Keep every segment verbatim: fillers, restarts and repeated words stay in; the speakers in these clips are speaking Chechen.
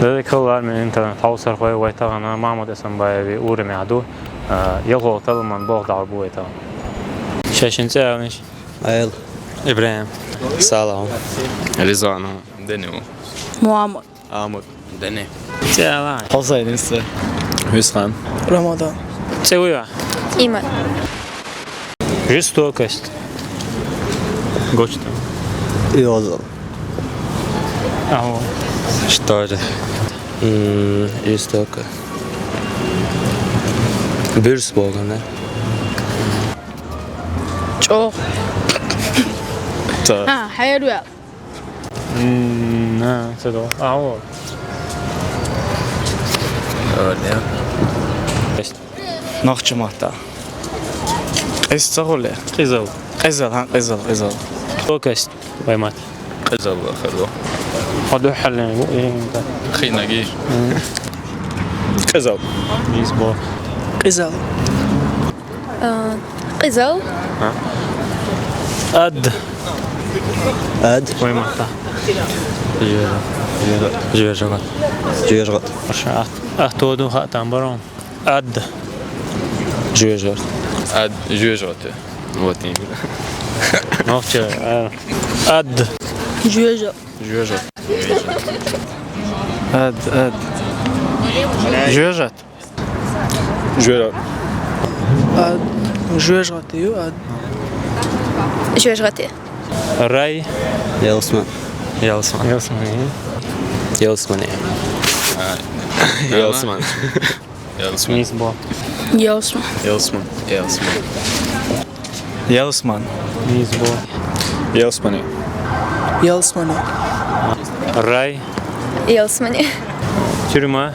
Дала кхеллар мин интернет хьовсархой, вай тахана Махьмуд Эсамбаеви урамехь ду, а, ялхолгӀа талламан болх дӀалургба вай тахана. Шайшин цӀе аланаш? Айл. ИбрахӀим. Салам. Ризван. Данил. Мухьаммад. Ахмад. Дани. ЦӀе ала. Хьусайн, Иса. Висхан. Рамадан. ЦӀе вуй ван? Иман. Жестокость. Гочда. Йозал. Агьо. Что же? М, жестоко. Буьрса боху, да? ЧӀогӀа. Так. А, хьервел. М, на, ца до. Агьо. Ор, я. Нохчийн маттахь. Къиза ца хуьлу? Къизал. Къизал, хьан, къизал, къизал. Жестокость вай маттахь. Къизал хир ду. Хьо дуьххьарлен ву, э, хиънарг. М. Къизал. Нийса боху. Къизал. А, къизал. А? Ад. Ад. Вай маттахь. Жоьжа-, жоьжа-, жоьжагӀат. ЖоьжагӀат. Аша ат, ат тоду хаттам барон. Ад. ЖоьжагӀат. Ад, жоьжагӀат. Вот именно. Нохча, а, ад. Жоьжа. Жоьжа. Ад, ад. ЖоьжагӀат. Жоьжа. Ад. ЖоьжагӀат ю, ад. ЖоьжагӀат. Рай. Ялсман. Ялсман. Ялсман. Ялсман. А, ялсман. Ялсман. Нийса боху. Ялсман. Ялсман. Ялсман. Ялсман. Нийса боху. Ялсмани. Ялсмани. Рай. Ялсмани. Тюрьма.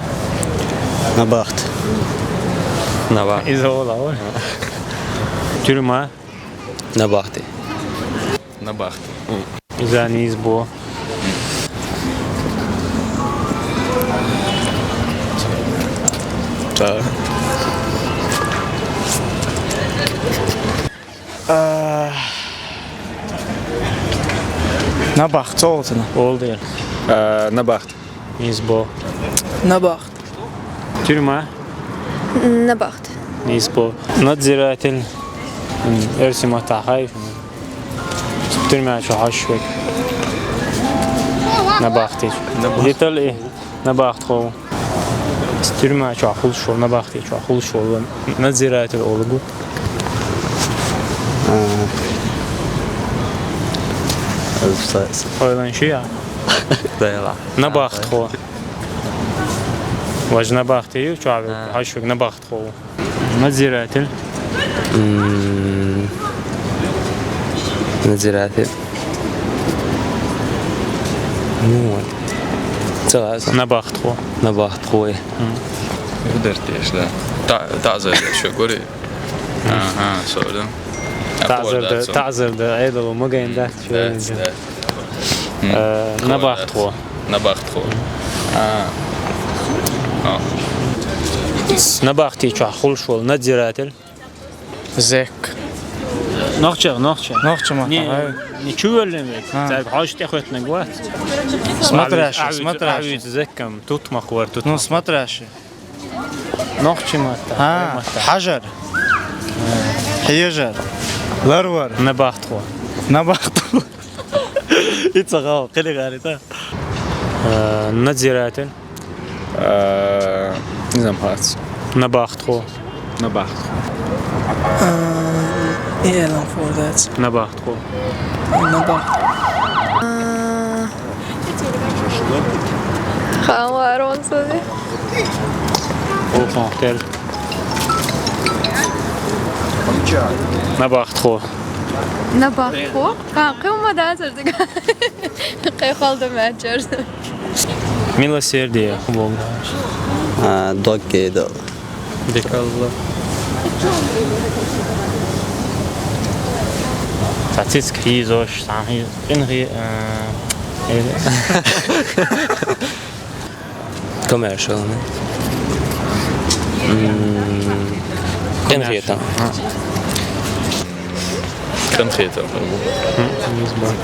Набахт. Набахт. Иза ола, ола. Тюрьма. Набахти. Набахт. Иза нийса боху. Так. А, набахт, ца олу цунах? Олу дера. А, набахт. Нийса боху. Набахт. Тюрьма. Набахт. Нийса боху. Надзиратель. М, эрсий маттахь хьайф. Тюрьма чу хьожуш верг. Набахти. Набахт. Деталь и набахтхо. Тюрьма чохь хуьлуш волу, набахти чохь хуьлуш волу надзиратель олу бу. А. Ойланаш я? Дела. Набахтхо. Важа набахти ю, чохь хьожуш верг набахтхо. Надзиратель. М, надзиратель. Ну вот. Ца лаза. Набахтхо. Набахтхо. М. Юдартеш, да. Та-, таӀзар деш гури. Ага, сори. ТаӀзар да, таӀзар да, Ӏедало ма гайна дац. Дац, дац. Э, набахтхо. Набахтхо. А. А. Набахти чохь хуьлуш волу надзиратель. Зек. Нохча, нохча. Нохча ма. Не, хай. Не чувеллин век. А. Цаьрга хьожа тӀехӀоьттинарг вац. Смотрящий, смотрящий. Ахьа вуьйцу зеккам, тутмакх вара, тутмакх. Ну, смотрящий. Нохча ма та, а, ма та. Хьажар. Хьежар. Ларвар. Набахтхо. Набахтхо. И ца гӀал, кхели гӀари та. Э, надзиратель. Э, низам хац. Набахтхо. Набахтхо. Э, и элам фордац. Набахтхо. Набахт. Э, Хан варон суни. О, хан тел. Набахтхо. Набахтхо? Хан кхин ма дацар дика. Кхин халда мачар. Милосердие, Бог. А, дог гейдал. Дикалла. Цацицк хийзош, сан хи-, ин хи-, э, э. Commercial, не? М, конфета. А. Конфета. М, не знаю.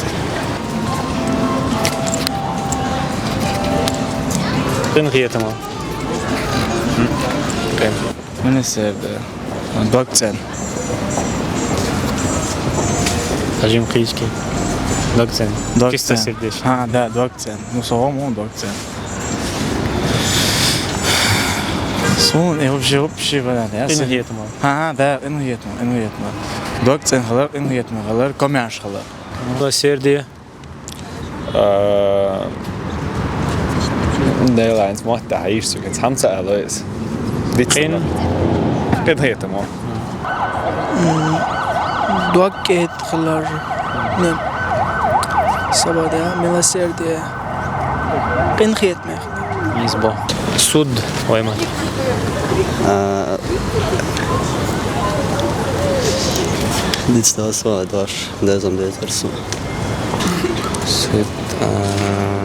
Къинхетама. Къин. Мила сердая. ДогцӀен. Хьажим кхийчки. ДогцӀен. ДогцӀен. Чисто сердечко. А, да, догцӀен. Ну, словом, он догцӀен. Сон, э, вообще, вообще, валян, я. Къинхетама. А, да, къинхетама, къинхетама. ДогцӀен хилар, къинхетама хилар, комаьрша хилар. Мила сердая. А, Дайлайнс мотта хьаийш сугинц хьамца алоис. Дицна. Къин. Къинхетама. М, догкӀет хилар. Не. Сабада, милосердие. Къинхетаме. Мизбо. Суд, вай ма. А, дицна сва дош, дезам дезар су. Суд, а,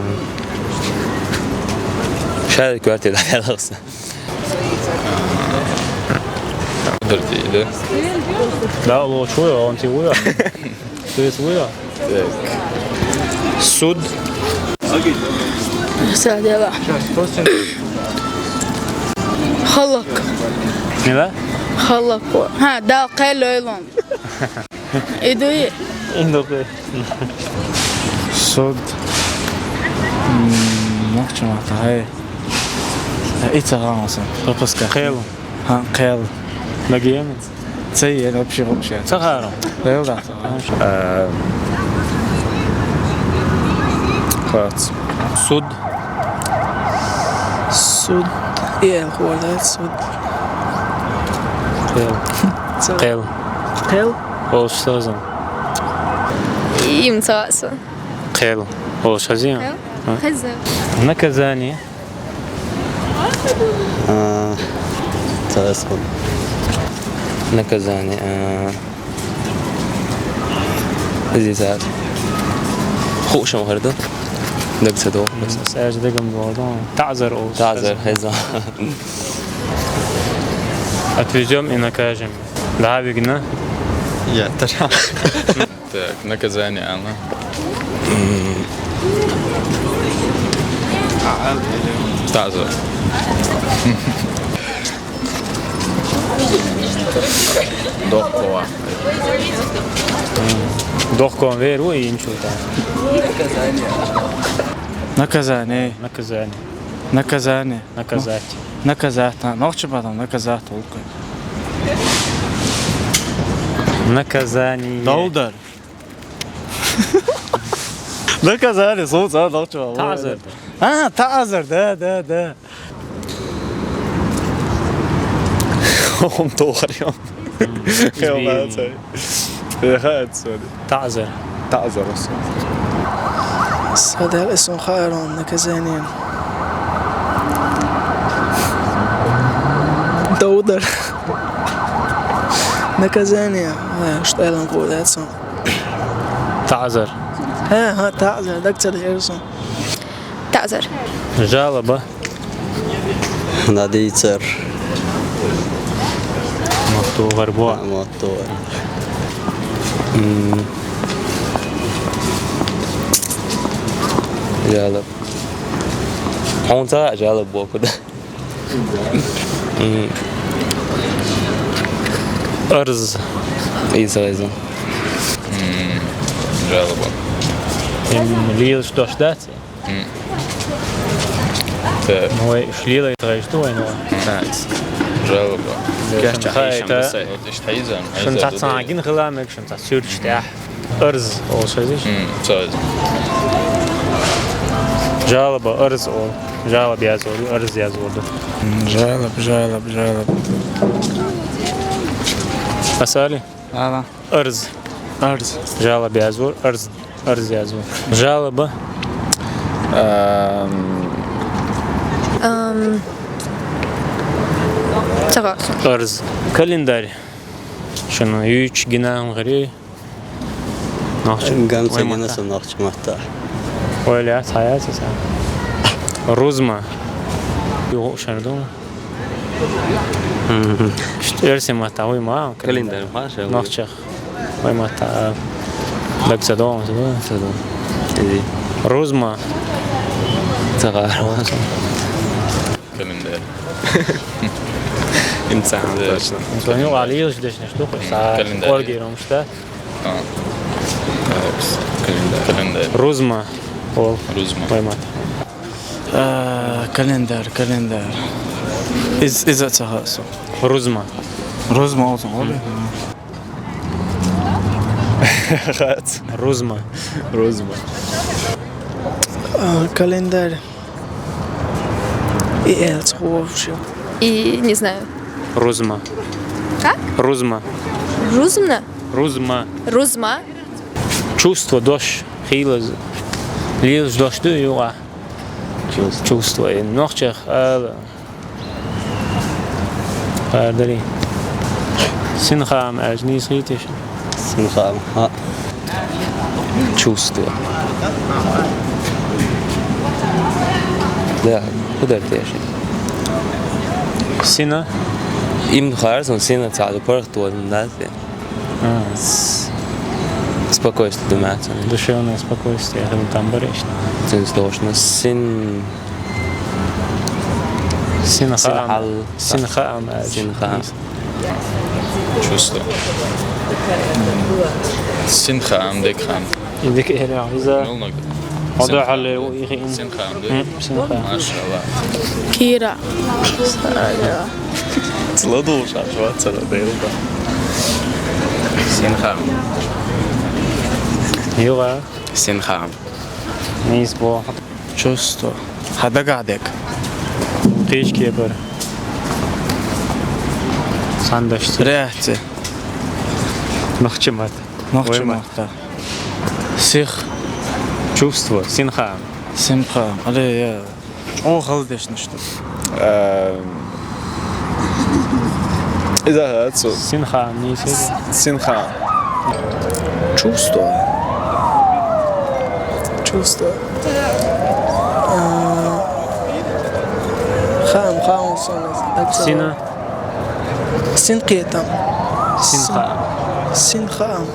шарик варте да ялгса. Дыртиде. Да, лучше, он ти уя. Ты слышал? Так. Суд. Садела. Халак. Не да? Халак. Ха, да, къел ойлон. Идуи. Индокъе. Суд. М, нохча мата, хай. Ица гамаса. Пропуска. Къел. Ха, къел. Нагиен. Цей, я вообще вообще. Сахаром. Къел да. А, хац. Суд. Суд. Э, хуалат суд. Къел. Къел. Къел. Олш сазан. Им цаса. Къел. Олш хазин. Къел. А? Хаза. Наказание. А, цаса. Наказание. А. Изизар. Хушам хардо. Дагцадо. Саж дагам дордо. Тазар о. Тазар, хеза. Отвезём и накажем. Да, вигна. Я, тара. Так, наказание, она. Тазар. Дохкова. Дохкова веру и инчута. Наказание. Наказание. Наказание. Наказать. Наказать. А, нохча потом наказать только. Наказание. Долдар. Наказание, солнце, а, нохча потом. Тазар. А, тазар, да, да, да. Он тохарем. Хел нацай. Яха, отсюда. Тазар. Тазар, ос. Садел исон хайрон наказание. Долдар. Наказание. Э, что я вам говорю, отсюда. Тазар. Э, ха, тазар, так царь Иисус. Тазар. Жалоба. Надийцар. Моттугар бо. А, моттугар. М. Жалоб. Он ца жалоб боку да. М. Арз. Иза, иза. М. Жалоба. Эм, лил что ждать? М. Так. Ну, ой, шлила это, что, ой, ну. Так. Жалоба. Да, кеш шун чахай хайта. Шун Вот ишт хайзан, шун хайзан цацан дудей. Гин хиламек, шун цац сюрчтя. Арз, ол шазиш? М, цац. Жалоба, арз ол. Жалоб язор, арз язор. М, жалоб, жалоб, жалоб. Асали? Ала. Арз. Арз. Жалоб язор, арз. Арз язор. Жалоба. Ам. Ам. Цагасон. Арз. Календарь. Шуну юч гинам гри. Нахчу. Гамса гинаса нахчу матта. Ойля, сая, сая. Рузма. Ю шардун. Мгм. Эрсе матта, ой, ма. Календарь, ма, ше, ой. Нахчах. Ой, матта. Дагцадон, садо. Садо. Иди. Рузма. Цагар. Календарь. Имцахан, точно. Ну, то не лалийлаш дешнаш, что хоть са Календарь. Оргиромшта. А. Календарь. Календарь. Рузма. Ол. Рузма. Поймат. Э, календарь, календарь. Из, из отца хасу. Рузма. Рузма, вот он. Хац. Рузма. Рузма. А, календарь. И элц вообще. И не знаю. Рузма. Как? Рузма. Рузмна? Рузма. Рузма? Чувство дош. Хилаз. Лилз дош ду юа. Чувство. Чувство. И нохчех, а, Къардари. Син хаам аьлча нийса хийтий шун? Син хаам, хӀаъ. Чувство. Да, куда ты ещё? Сина? Им харс, он сина цаду парах туа, да, ты? А. С-, спокойствие, да, мя, цаду. Душевное спокойствие, это там баришна. Син сложно. Син Син хаам. Син хаам. Син хаам, э, Син хаам. Чувство. Син хаам, дек хаам. Идик эря, иза. Мелнок. Ода хале, у, ихи ин. Син хаам, да? М, син хаам. Машалла. Кира. Садя. Цладу шашва, цада делба. Син хаам. Юга. Син хаам. Нийса бо. Чувство. Хадагадек. Кийчкепар. Сандашти. Ряхти. Нохчимат. Нохчимат. Ойма. Сих. Чувство. Син хаам. Син хаам. Алле, я. О, халдеш ништа. Эм, иза хацу. Син хаам, нийса. Син хаам. Чувство. Чувство. А, хаам, хаам, сон. Сина. Син кхетам. Син хаам. Син хаам.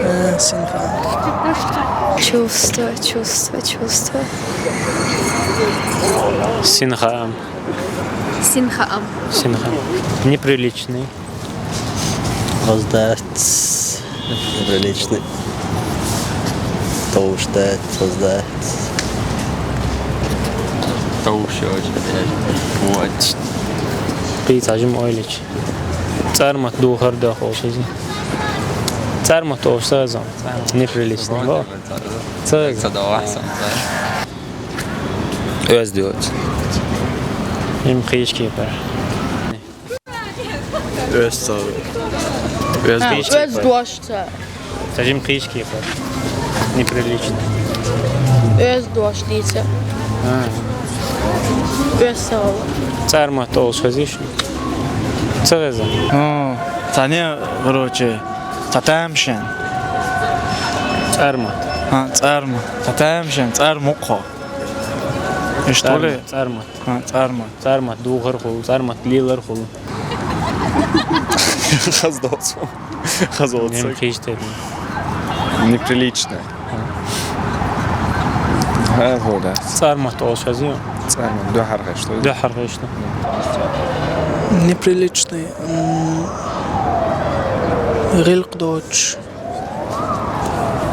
Э, син хаам. Чувство, чувство, чувство. Син хаам. Син хаам. Син хаам. Неприличный. Опоздать. Неприличный. Товш дать, опоздать. Товш, очень. Вот. Пицца, жим ойлич. ЦӀармат духар дахулшизи. ЦӀармат ош сазон. Неприлично. Во. Цег. Цадавасан. Оьз делать. Им кийчкепар. Оьз цал. Оьз А, кийчкепар. Оьз дошца. Сажим кийчкепар. Неприлично. Оьз дош дица. А. Оьз сал. ЦӀармат олшазиш. Цереза. А, цане, короче, цатамшен. ЦӀармат. А, цӀармат. Цатамшен, цӀармукхо. И что ли? ЦӀармат. А, цӀармат. ЦӀармат духар хул, цӀармат лилар хул. Хаздоц. Хаздоц. Нем кийчтед. Неприлично. А, вот, да. ЦӀармат олшазио. ЦӀармат. Духар хешто. Духар хешто. Неприличный. М, гъилкъ доч.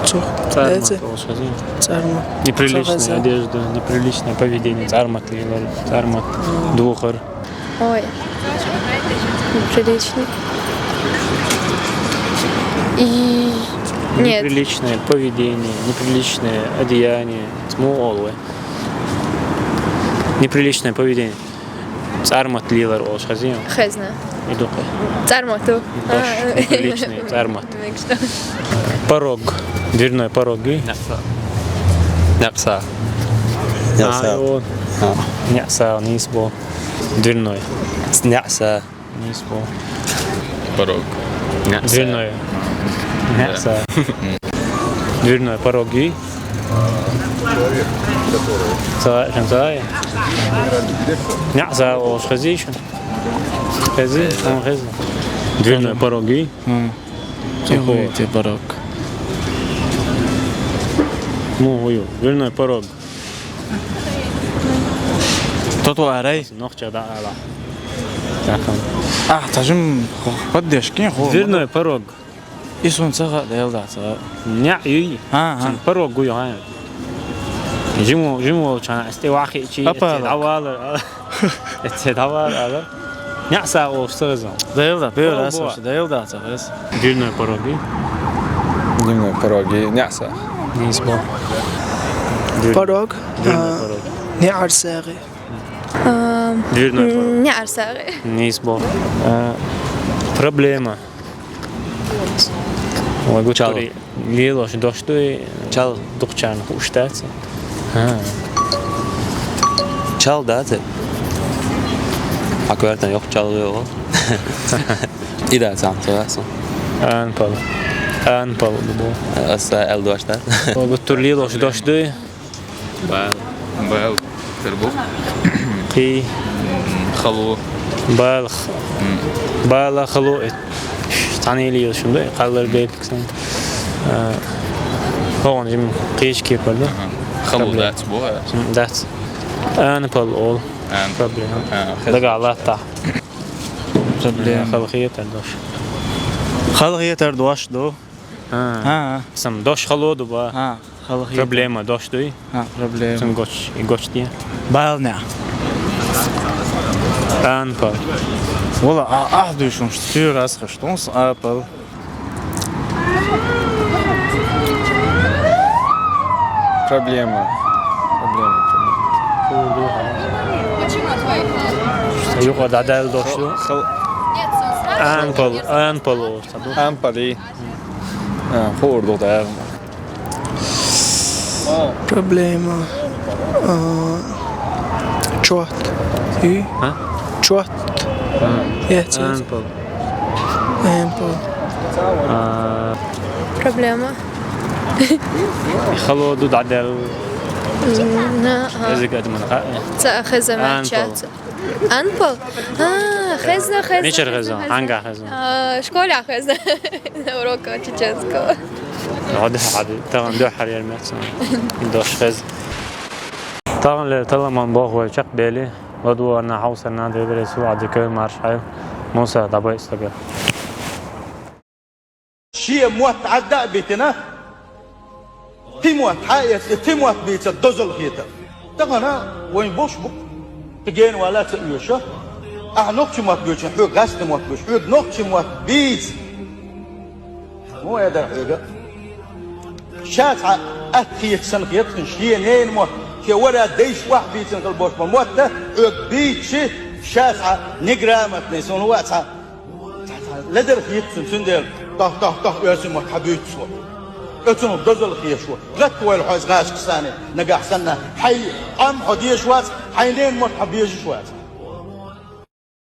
Цух. ЦӀармат олшазио. ЦӀармат. Неприличная одежда, неприличное поведение. ЦӀармат лилар, цӀармат духар. Ой. Неприличный. И... Нет. Неприличное поведение, неприличное одеяние. Сму олве. Неприличное поведение. ЦӀармат лилар олшазио. Хезна. Идукъе. ЦӀармат у. Дош. А. Неприличный цӀармат. Порог. Дверной порог. Наса. Наса. Наса. А, наса, нийса бо. Дверной. Наса. Нийса бо. Порог. Наса. Дверной. Наса. Дверной порог. Са, шан са. Наса, олш хазиш. Хези, он хези. Дверной порог. М. Тихо. Ой, ты порог. Ну, ой, дверной порог. Тротуарай. Нохча да ала. Ахтажим поддержки хо. Дверной порог. И сунца ха, дел да ца. Ня юй. А, а. Порог гуй ха. Жимо, жимо чана, сте вахи чи, Апа, сте давала. Эце давар ала. Няса о сразу. Дел да, бер Порог ас, буа. Дел да, ца хас. Дверной пороги. Дверной пороги, няса. Нисбо. Порог. Дверной А, порог. Не арсари. А, Дверной порог. Не арсари. Нисбо. А, проблема. Ой, Чал. Гутури. Лилош доштой. Чал. Духчан хуштац. А. Чал да те. Аквертан ёх чал ёх. Ида цан царасо. Анпал. Анпал бу. Аса эл дошта. Ой, гутур лилош доштой. Бал. Бал. Тербух. Хи. Халу. Балх. Бала халу. Танили шунда. Халлар бек. Сан. А, хогон жим кешке палда. Халу. Проблема. Дац бу. Дац. Анпал ол. Ан. Проблема. А, хез. Дага алата. Проблема. Халхиет ардош. Халхиет ардош до. А. А. Сам дош халу ду ба. А, халхиет. Проблема дош дуй. А, проблема. Сам гоч, и гоч дия. Балня. Анпал. Вола, а, а, душун, что раз, что с апал. Проблема. Проблема. Юха дадал дошло. Хал- Анпал, анпал. Анпали. А, хордо да. Проблема. А, чот. И? А? Чот. А. Я тебе. Анпал. Анпал. А. Проблема. Халоду дадел. М, на, а. Язык адман, а? Ца хезамат Анпал. Чат. Анпал? А, хезна, хезна, Мичер хезна, хезна, хезна. Анга хезна. А, школа хезна. Урок чеченского. Гьади, гьади. Тагъан духар ярмаксан. Дош хез. Тагъан ле таламан бохвай чакъ бели. Ладуарна хавсарна дебе Расул адика маршай. Муса дабай истага. Шиъ мотт гӀадда а битина, кхин мотт хьаэцна, кхин мотт бийца дозал хетар. Тахана вайн бош бу-кх, кхин гена вала ца оьша. Ахьа нохчи мотт буьйцу, хьоьга гӀазкхи мотт буьйцу, хьоьга нохчи мотт бийца. Муха ядар хьоьга? Ша цхьа атта хеташ санна хеташ, шен ненан мотт, шен вара дайша охьабийцина хила бош бу мотт а хьоьга бийцачи, ша цхьа неграмотный, суна вац хьа. Ледара хетта цунна, цундела тох, тох, тох, оьрсийн мотт хьабуьйцу со. Оцунах дозал хеша ву. Гатта войла хьо из гӀазкхи санна, нагахь санна хьай Ӏам хьо дезаш вац, хьай ненан мотт хьо безаш вац.